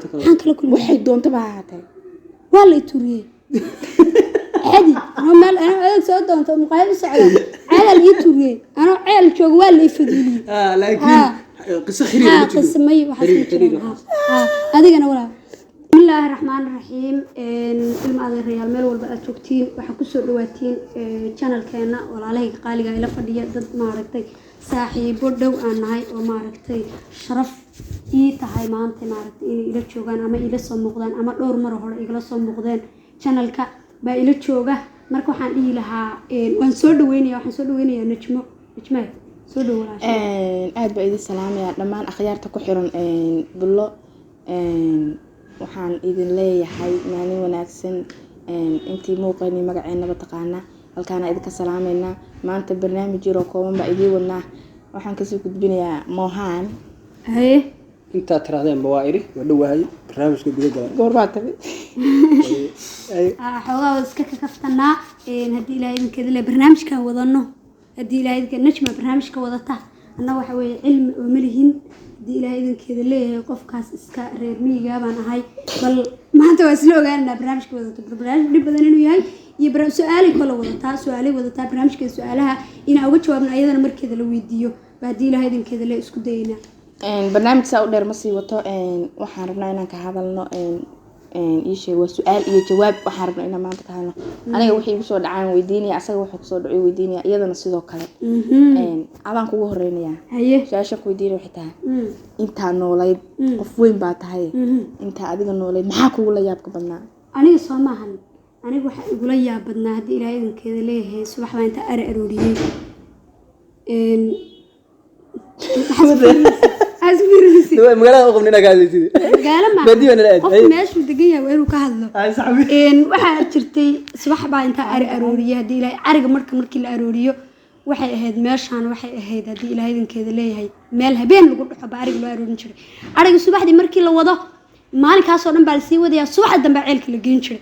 Kulantay kale? Maxaan kala kulmay? Waxay doontaba ha ahaatee. Waa la i turiyey cadi, anoo meel anoo adeeg soo doonto, muqaayad u socda, ceelaa la ii turiyey. Anoo ceel jooga waa la ii faduuliyey. Ah, laakiin qiso xiriir ma jiro. Qismay waxaas ma Xiriir, xiriir jiraan. waxaas. Adigana walaa. Bismillaahi raxmaani raxiim. Ilma adeerayaal, meel walba aad joogtiin, waxaa kusoo dhawaatiin channelkeena. Walaalahayga qaaliga ila fadhiya, dad maaragtay saaxiibo dhow aan nahay oo maaragtay sharaf ii tahay maanta maaragtay inay ila joogaan ama ila soo muuqdaan ama dhowr mar hore igala soo muuqdeen channelka baa ila jooga. Marka waxaan dhihi lahaa, waan soo dhaweynaya, waxaan soo dhaweynayaa Najmo. Najmaay, soo dhow walaashay. Aad baa idin salaamayaa dhammaan akhyaarta ku xiran Bullo. Waxaan idin leeyahay maalin wanaagsan. Intii muuqayni magaceennaba taqaana, halkaana idinka salaameynaa. Maanta barnaamij yaroo kooban baa idiin wadnaa. Waxaan kasoo gudbinayaa Mohaan. Haye. Intaad tirahdeenba waa iri, waa dhowahay, barnaamijka guda gala. Goor baa tabi. Xoogaa waa iska kakaftanaa. Haddii Ilaahay idinkeeda le barnaamijkan wadano, haddii Ilaahay idinka Najma barnaamijka wadata, annaga waxa weeye cilmi oo ma lihin. Haddii Ilaahay idinkeeda leeyahay, qofkaas iska reer miyiga baan ahay. Bal maanta waa isla ogaananaa barnaamijka wadato, bal barnaamij dhib badan inuu yahay iyo su-aalay kala wadataa, su-aalay wadataa. Barnaamijkeeda su-aalaha inaan uga jawaabno, ayadana markeeda la weydiiyo ba haddii Ilaahay idinkeeda le isku dayaynaa. Barnaamij saa u dheer ma sii wato. Waxaan rabnaa inaan ka hadalno, ii sheeg, waa su-aal iyo jawaab. Waxaan rabnaa inaan maanta ka hadalno, aniga wixii igu soo dhacaan weydiinaya, asaga wuxuu kusoo dhacay weydiinaya, iyadana sidoo kale. Adaan kugu horeynayaa. Haye. Su-aashaan ku weydiinaya waxay tahay, intaa noolayd, qof weyn baa tahay, intaa adiga noolayd maxaa kugula yaabka badnaa? Aniga soo maahan, aniga waxaa igula yaab badnaa, haddii Ilaahay idinkeeda leeyahay, subax baa inta ari arooriyey. Maxaad isku fiirinaysid? Magaalada u qabnin inaad ka hadlaysid. Magaalo maaha. Baadiyo nala aad. Qofka meeshuu degan yahay waa inuu ka hadlo. Ay saxbi. Waxaa jirtay subax baa intaa ari arooriyey, haddii Ilaahay ariga marka markii la arooriyo, waxay ahayd meeshaan, waxay ahayd, haddii Ilaahay idinkeeda leeyahay, meel habeen lagu dhaxo baa ariga loo aroorin jiray. Ariga subaxdii markii la wado, maalinkaasoo dhan baa lasii wadayaa, subaxda dambe ceelka la geyn jiray.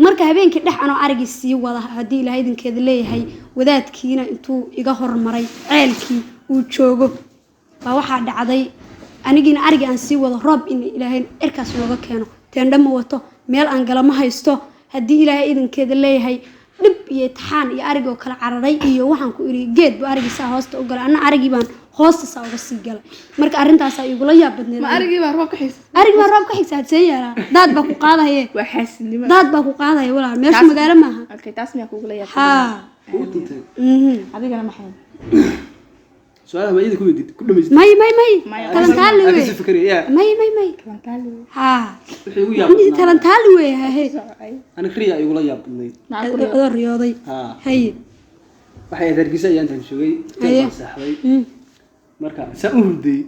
Marka habeenkii dhex anoo arigii sii wada, haddii Ilaahay idinkeeda leeyahay, wadaadkiina intuu iga hormaray ceelkii uu joogo, baa waxaa dhacday anigiina arigii aan sii wado, roob in Ilaahay cirkaas nooga keeno. Teendho ma wato, meel aan gala ma haysto. Haddii Ilaahay idinkeeda leeyahay, dhib iyo itixaan iyo arigoo kala cararay iyo waxaan ku iri geed buu arigii saa hoosta u galay, anna arigii baan hoosta saa uga sii galay. Marka arrintaasaa igula yaab badneed. Ma arigii baa roob ka xigsa? Arigii baa roob ka xigsa, hadseen yeelaa? Daad baa ku qaadahaye. Waa xaasidnimo. Daad baa ku qaadaya walaal, meeshu magaalo maaha. Okay, taas miyaa kugula yaabka? Haa. Ugu tuntay. Adigana maxay? Su-aalaha ma iyada ku weydiid ku dhamaysid? May, may, may. Talantaali Aan wey. kasii fikiraya yaa. May, may, may. Haa. Wixii igu yaab badnaa. Talantaali wey hahe. Aniga riya igula yaab badnayd. Adoo riyooday? Haa. Haye. Waxay ahayd Hargeysa ayaan intaan joogay, hotel Haye. baan seexday. Marka saa u hurday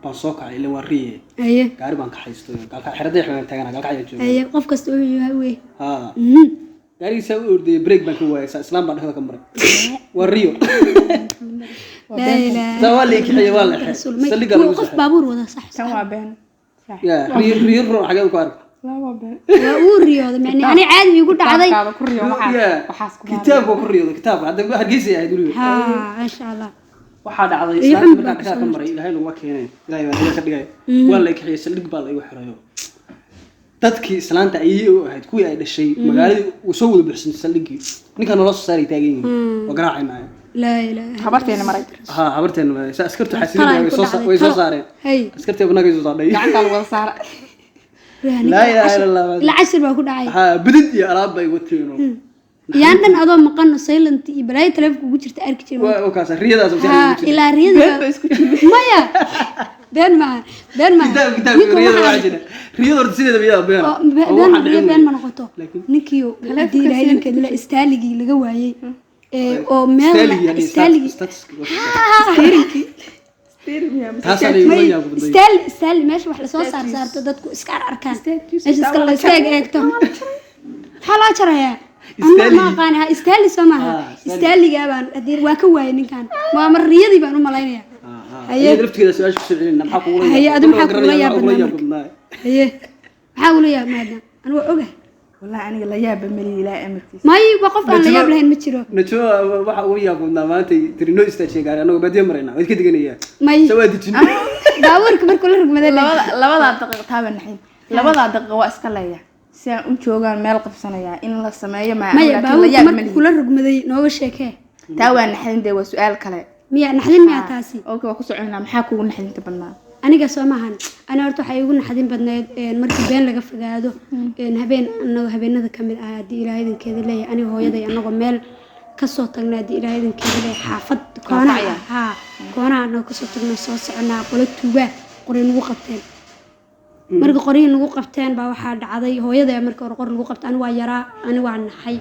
baan soo kacay, ilan waa riye. Haye. Gaari baan ka haystay, gaalka xeradii xubaan taagana, gaalka ayaan joogay. Haye, qof kasta wuxuu yahay wey. Haa, gaarigii saa u ordayay, break baan ka waayay, saa islaam baan dhexda ka maray. Waa riyo. Laa ilaaha. Saa waa la ikixiyey, waa la exay. Rasuul, may. Saldhiggaa lagu Qof seexay. baabuur wada, sax. Tan waa been. Sax. Ya, riyo, riyo run xagee ku arag? Laa, waa been. Waa uu riyooday, macni ani caadi iigu dhacday. Kitaabkaada ku riyo waxaas. Ya, Waxaas ku kitaabka ku riyooday, kitaabka hadda Hargeysa ay ahayd weliba. Haa, maasha Allah. Waxaa dhacday Iyo islaanta xun markaan baa dhexda ka kusoo maray, Ilaahay naguma keenay, Ilaahay baa naga ka dhigay, waa la ikixiyey, saldhig baa la igu xirayo. Dadkii islaanta ayay u ahayd, kuwii ay dhashay, magaaladii uu soo wada buuxsantay saldhiggii, ninkaa nolol soo saaray taagan yihiin, waa garaacaynaaya. Laa ilaaha. Habarteena maray. Ha, habarteen maray. Sa askartu Talaa xasilin ay ku dhacday. way soo Talo. saareen. Hay. Askartii abnaga soo saarnay. Gacantaa lagu wada saara. Laa ilaaha illa Allah. Ilaa cashir baa ku dhacay. Ha, bidid iyo alaab bay wateen. Yaan dhan adoo maqano, silent iyo balaayo taleefonka ugu jirta arki jiray. Waa kaas riyadaas Haa, maskaxdayda ku jirta. ilaa riyada. Been ba isku jira. Maya, been maaha, been maaha. Kitaab, kitaabka Ninka riyada waxaa- waxaa jira riyada horta sideedaba iyada beena. oo Oo been waxaan riyo dhicin been weyn. ma noqoto. Laakiin- Ninkii haddii Ilaahay idinkeeda la istaaligii laga waayey ee oo meel Istaaligii, yani istaaligii. Statuski. Taasaan igu May yaab badnay. istaali meesha wax lasoo saar saarto, dadku iska ar arkaan, meesha iska la iska eeg eegto, maxaa loo jarayaa? Ama Istaali. ma aqaani. Ha, istaali soo maaha? Ah, istaali. Istaaligaa baan haddii waa ka waayay ninkan, waa mar riyadii baan u malaynayaa. Haye. Iyada laftigeeda su-aasha kusoo celinayna, maxaa kugula Haye, yaab? adi maxaa Garanaya, kugula yaab maxaa kugula badnaa yaab marka? badnaa? Haye, maxaa ula yaab maadna? Anu waa ogahay. Wallahi aniga la yaaba mali, Ilaahay amarkiisa. May, waa qof aan la yaab lahayn ma jiro. Najmo waxa ugu yaab badnaa maanta tiri noo istaajiye gaari, anagoo baadiyo marayna waa iska deganaya. May. Sa waa dejin. Baabuurka markuu la rugmaday. Labadaa daqiiq taaba naxin, labadaa daqiiq waa iska leeya si aan u joogaan meel qabsanayaa in la sameeyo ma. Maya, Laakiin la baabuurka yaab markuu malihi. kula rugmaday nooga sheekee. Taa waa naxdin dee, waa su-aal kale. Miya naxdin miyaa taasi? Okay, waa ku soconaa. Maxaa kugu naxdinta badnaa? Aniga soo maahan, ani horta waxay igu naxdin badnayd markii been laga fogaado, habeen anagoo habeenada ka mid ah, haddii Ilaahay idinkeeda leeyahay, aniga hooyaday anagoo meel kasoo tagnay, haddii Ilaahay idinkeeda leeyahay, xaafad koonaha ah, haa, koonaha anagoo kasoo tagnay, soo soconaa, qolo tuugaa qoray nagu qabteen. Marka qorihii nagu qabteen baa waxaa dhacday hooyaday marka hore qor nagu qabtay. Ani waa yaraa, ani waa naxay.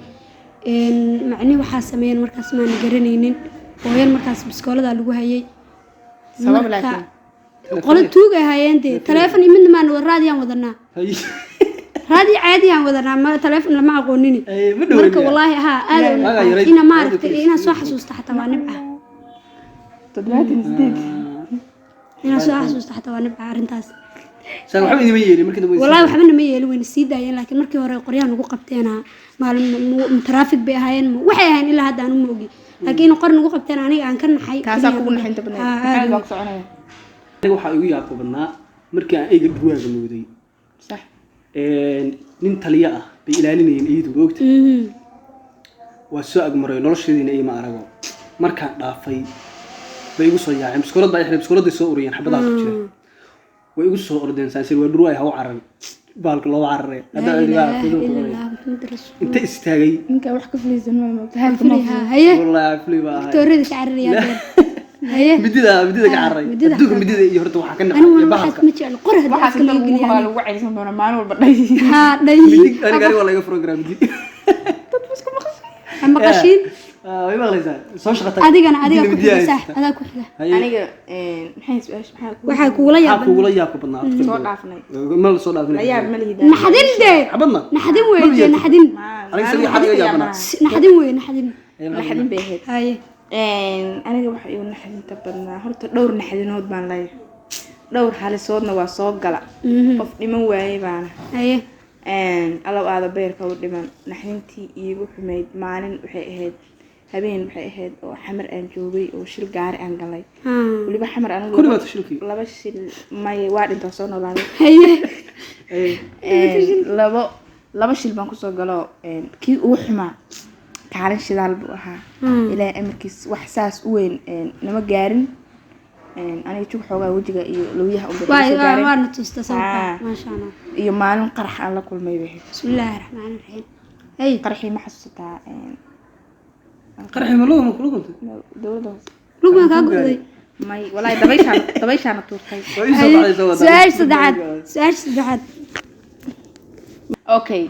Macnihi waxaa sameeyeen markaas maan garanaynin. Hooyan markaas biskooladaa lagu hayay. Sabab? Marka- Laakiin qolo tuug ay hayeen dee, taleefon iyo midna maan, raadiyaan wadanaa, raadi caadiyaan wadanaa, ma taleefon lama aqoonini. Ay, ma dhoweyn Marka yaa. Wallaahi haa, aad u Waagaa naxay. yarayd. Ina maaragtay inaan soo xasuusto xataa waa nibca. 78. Inaan soo xasuusto xataa waa nibca arrintaas. Saa waxba idima yeelin markii dambe? Wallaahi waxba nama yeelin, wayna sii daayeen, laakiin markii hore qoryaha nagu qabteena maalin traffic bay ahaayeen, waxay ahaayeen ilaa hadda aan uma ogi, laakiin qor nagu qabteen aniga aan ka naxay. Taasaa kugu naxdinta badnayd? Haa, Maxamed aad. Baa ku soconaya. Aniga waxaa igu yaabka badnaa markii aan eyga dhurwaaga mooday. Sax. Nin taliya ah bay ilaalinayeen iyadu, moogta. Waa soo agmaray, nolosheediina ima arago. Markaan dhaafay bay igu soo yaaceen, biskoolad baa xiray, biskooladay soo uriyeen, xabadaha ku jira way igu soo ordeen. Saansir waa dhurwaay, ha u cararin, baalka looma cararay. Laa Hadda ilaaha ila Allah, Maxamed rasuul. Inta istaagay. Ninka wax ka fulaysan ma moogta halka ma. Furiha haye. Wallaahi fuli baa ahay. Toorada ka cararayaa dheer haye. Midida ka cararay. Midida. Adduunka midida iyo horta waxaa ka anigu nacay iyo waxaas bahalka. Ma jeclo qor haddii Waxaas afka inta laga lagu geliyo. maqlaa lagu celisan doona maalin walba dhay. Haa, dhay. Midig aniga waa laga furan karaa midi. Dad ba isku maqashay. Ama qashiin. Ah, way maqlaysaa, soo shaqo tag. Adigana adiga Midida ku xiga. midiyaa Sax. haysata. Adaa ku xiga. Haye. Aniga maxay su-aasha, maxaa kugu Waxaa kugula Maxaa yaab kugula yaabka badnaa? Soo dhaafnay. Ma la soo dhaafnay. La yaab ma lihid. Naxdin dee. Xabadna. Naxdin weeye Ma dee. yaabtid? Naxdin. Aniga saliid xad iga yaabanaa. Naxdin weeye, naxdin. Naxdin bay ahayd. Haye. Aniga waxa igu naxdinta badnaa horta dhowr naxdinood baan leeyahay, dhowr halisoodna waa soo gala. Qof dhiman waayey baana. Haye. Allow aada beerka u dhiman. Naxdintii iigu xumayd maalin waxay ahayd, habeen waxay ahayd oo Xamar aan joogay oo shil gaari aan galay. Weliba Xamar anigu Ku dhimaato shilkii? Laba shil may, waa dhintaa, soo noolaaday. Haye. Labo shil baan kusoo galo. Kii ugu xumaa kaalin shidaal buu ahaa. Ilaahay amarkiis wax saas u weyn nama gaarin. Aniga jug xoogaa wejiga iyo lowyaha unbay iga soo gaareen. Waana tusta sawirka. Ah. Maasha Allah. Iyo maalin qarax aan la kulmay bay ahayd. Bismillaahi raxmaani raxiim, haye. Qaraxii ma xasuusataa? Qaraxii ma luguna kula kuntay? Dowladda hoose. Lugmaa kaa go'day? May, walaahi dabayshaana tuurtay. Waa ii soo baxday, soo wadaa. Su-aasha saddexaad, su-aasha saddexaad. Okay,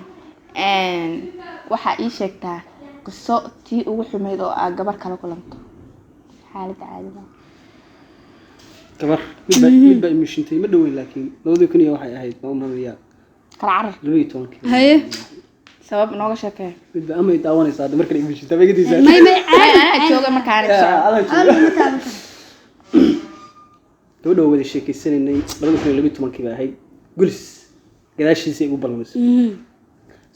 waxaa ii sheegtaa qiso tii ugu xumayd oo aa gabar kala kulanto xaaladda caadiga. Gabar mid baa imishintay, ma dhoweyn, laakiin 2000 iyo waxay ahayd ma umranayaa. Kala carar. 12-kii. Haye. Sabab nooga sheekee. Mid baa amay daawanaysaa hadda markale imishintay ma igadiisaa. May, may, caadi. Anaa jooga markaan socdo. Adaa jooga. Lama taaban karo. Gabadha waa wada sheekeysanaynay, 2012-kii bay ahayd, Gulis gadaashiisa igu ballamisay.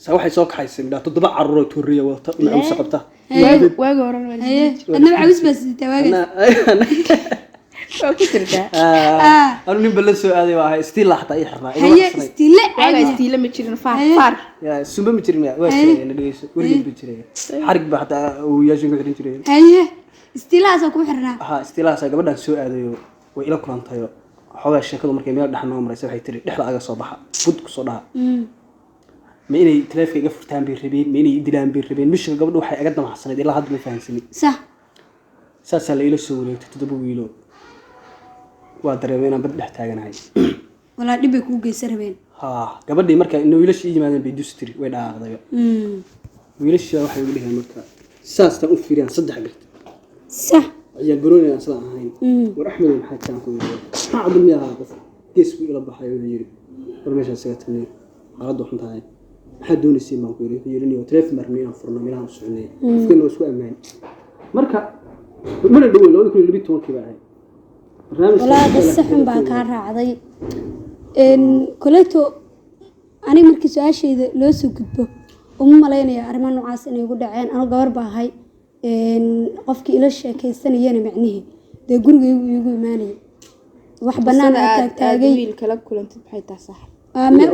Saa waxay soo kaxaysay midhaa toddoba carruur oo tuuriya wadata, macawsa qabta. Waagi hore waa Haye, adnaba caws baa sidataa waagaas. Waa ku jirtaa. Anu nin ba la soo aaday baa ahay, istiila xataa ii xirnaa igama Haye. xirnay. Istiile waaga caadi. Istiila ma jirin, faar faar. Ya, sumba ma jirin, waa jiray, na dhegeyso, weligeed ba jiray, xarig baa xataa awoowayaashin ku xiran jiray. Haye, istiilahaasoo kuu xirnaa. Haa, istiilahaasaa gabadhaan soo aadayo, way ila kulantayo. Xoogaa sheekadu markay meel dhex noo maraysa, waxay tiri dhexda aga soo baxa, bud kusoo dhaha. Ma inay taleefka iga furtaan bay rabeen, ma inay i dilaan bay rabeen? Mishiga gabadha waxay iga damacsanayd ilaa hadda ma fahansanin. Sax. Saasaa la ila soo wareegtay toddoba wiilo, waa dareemay inaan bad dhex taaganahay. Walaa dhib bay kuu geysan rabeen. Haa, gabadhii marka ina wiilashii ii yimaadeen bay dus tiri, way dhaaqday. Wiilashii waxay ugu dheheen marka saastaan u fiiriyaan saddex garta. Sax. Ciyaal garooni aan sidaa ahayn. War Axmedow, maxaa jiraan ku yidhi? Maxaa cabdul miyaa ahaa? Qof gees buu ila baxay, wuxuu yidhi war meeshaan isaga tagnay, xaaladdu xun tahay, maxaa doonayseen baan ku yidhi. Wuxuu yidhi niyo taleefon baan rabnay inaan furno, meelahaan u soconay, qofkeena waa isku ammaan. Marka mana dhoweyn, 2012-kii baa ahayd barnaamijka. Walaa qise xun baa kaa raacday. Koleto aniga markii su-aashayda loo soo gudbo Uma malaynaya arrimaha noocaas inay igu dhaceen. Anu gabar baa ahay. Qofkii ila sheekaysanayana macnihii dee gurigaygu iigu imaanayay, wax bannaan Qisada aa aad taagtaagay. Wiil kala kulantid maxay tahay, sax?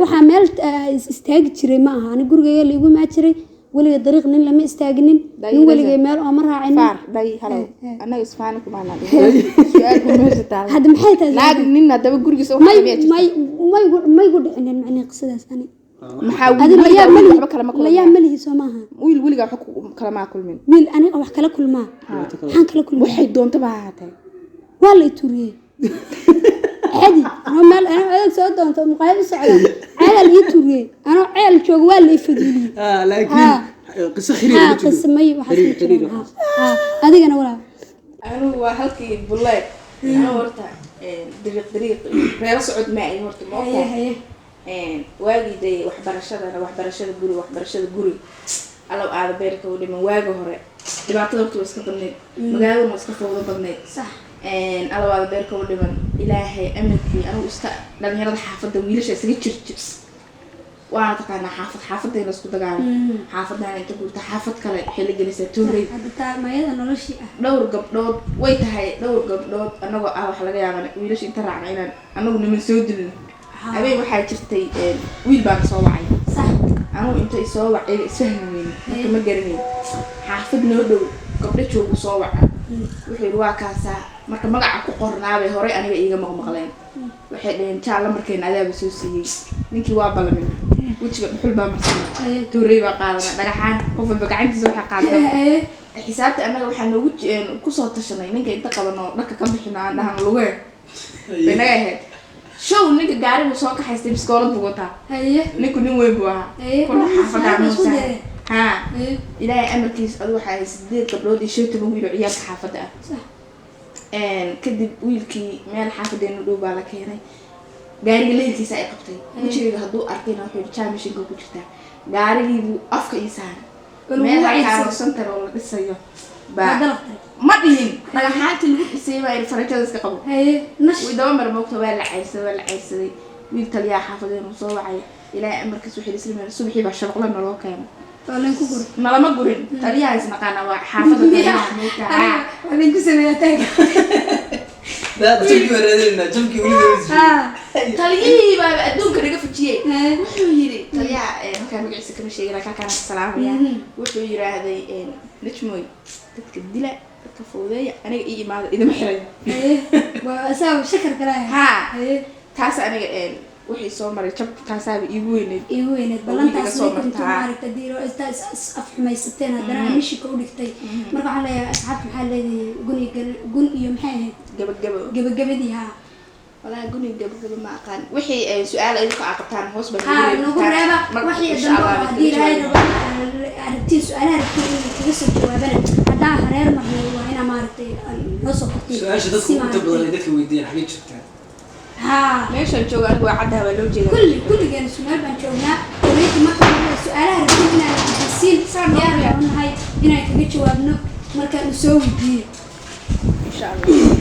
Waxaa meel istaagi jiray ma aha. Ani gurigayga laigu imaan jiray. Weliga dariiq nin lama istaaginin, nin weligay meel ooma raacinin. Faar day halow, annaga isfaani kumaana dhihin, su-aalku meesha taala. Hadda maxay tahay? Naag nin haddaba gurigiisa may waxaa miyaa jirta? Maygu dhicinin macnihii qisadaas ani. Maxaa adi wiil layaa weligaa malihi waxba kalama layaa kulmin? Malihi soo maaha. Wiil weligaa waxba kalamaa kulmin? Wiil aniga wax kala kulmaa, maxaan kala kulmaa? Waxay doontaba ha ahaatee. Waa la ituriyey xadi anoo meel anoo adeeg soo doonto, muqaayad u socda, ceelaa la ii turiyey. Anoo ceel jooga waa la ii faduuliyey. Laakiin qiso xiriir ma jiro. Qisa may waxaas ma Xiriir, xiriir jiraan. waxaas. Adigana walaa? Anigu waa halkii bulle. Anigu horta dariiq dariiq reero socod ma ay horta ma ogtahay. Waagii dee waxbarashadana, waxbarashada guri, waxbarashada guri, allow aada beerka u dhiman. Waagi hore dhibaatada horta waa iska badnayd, magaaladuna waa iska fowdo badnayd. Allow aada beerka u dhiman. Ilaahay amarkii, anigu iska dhalinyarada xaafadda wiilasha isaga jir jir, waana taqaanaa xaafad xaafadayna isku dagaalo, xaafadana inta guurta xaafad kale xilli gelisaa tuuray. Hadda taa mayada noloshii ah. Dhowr gabdhood way tahay, dhowr gabdhood anagoo ah waxa laga yaabaa wiilasha inta raacna inaan anagu niman soo dilno. Habeen waxaa jirtay wiil baana soo wacay. Anugu inta isoo wacay isfahmi weyne, marka ma garanayn xaafad noo dhow gabdho joogu soo waca. Wuxuu yidhi waa kaasaa. Marka magaca ku qornaabay horey aniga iiga maqmaqleen. Waxay dhaheen jaalla markayna adaaba soo siiyey. Ninkii waa ballamin, wejiga dhuxul baa marsanay, tuurey baa qaadana, dhagaxaan, qof walba gacantiisa waxay qaadata. Xisaabta annaga waxaa noogu kusoo tashanay ninka inta qabano dharka ka bixino aan dhahano lugee bay naga ahayd. Show ninka gaari buu soo kaxaystay, biskoolad buu wataa. Ninku nin weyn buu ahaa. Kuna xaafadda Isku muusa dayay. Ha, Ilaahay amarkiis, adu waxaa ahayd 8 gabdhood iyo 15 wiil oo ciyaalka xaafadda ah. Kadib wiilkii meel xaafadeena dhow baa la keenay. Gaariga leylkiisa ay qabtay, wejigayga hadduu arkayna wuxuu yidhi jaamishinka ku jirtaa. Gaarigii buu afka ii saaray. Waa lagu Meel waciidsan. halkaan oo center oo la dhisayo Waa baa dalaqtay. Ma dhihin, dhagaxaantii lagu dhisay baa yidhi farajada iska qabo. Nash. Way daba mar moogta, waa la cayrsaday, waa la cayrsaday. Wiil taliyaha xaafadeenu soo wacay. Ilaahay amarkiis waxay isla meel subaxii baa shabaqla naloo keenay. Waa layn ku guray. Nalama gurin, taliyaha isnaqaana, waa xaafada taliyaha moogta. Waa layn ku sameeyaa taaga. Jabkii baan raadinaynaa, jabkii weli lama sii. Taliyihii baaba adduunka naga fujiyey. Eh. Wuxuu yidhi taliyaha, halkaa magaciisa kama sheegin, laakiin halkaan ka salaamaya. Wuxuu yiraahday Najmoy, dadka dila, dadka fowdeeya, aniga ii imaada, idima xirayo. Waa asaga shakar kale. Ha, taas aniga wixii soo maray jab taasaaba iigu weyneyd. Iigu weyneed. Oo wiil iga Ballantaas soo way kunto martaa. Maaragta diiro intaa is afxumaysateen haddana mishika u dhigtay. Marka waxaan leeyahay asxaabta, maxaa leedahay gun iyo gun iyo maxay ahayd? Gabagabo. Gabagabadii, haa. Walaa guni gabagabo ma aqaan. Wixii su-aal idinka aa qabtaan hoos baa Haa, nagu nagu reebi reeba. kartaan. Marka Wixii insha dambe Allah oo way haddii kaga Ilaahay jawaabi. rabo aragtiin, su-aalaha aragtiin inay kaga soo jawaabana, haddaa hareer marnay waa inaa maaragtay noo soo qortiin. Su-aasha dadku Si inta badan ay maaragtay dadka weydiiyaan, xagee joogtaa? Haa. Meeshaan jooga anigu waa caddaha, waa loo jeedaa. Kulligeen su-aal baan joognaa dowladda. Marka hore su-aalaha rabtiin inaan weydiisiin, diyaar baan u nahay inaan kaga jawaabno markaan u soo weydiiyo. Insha Allah.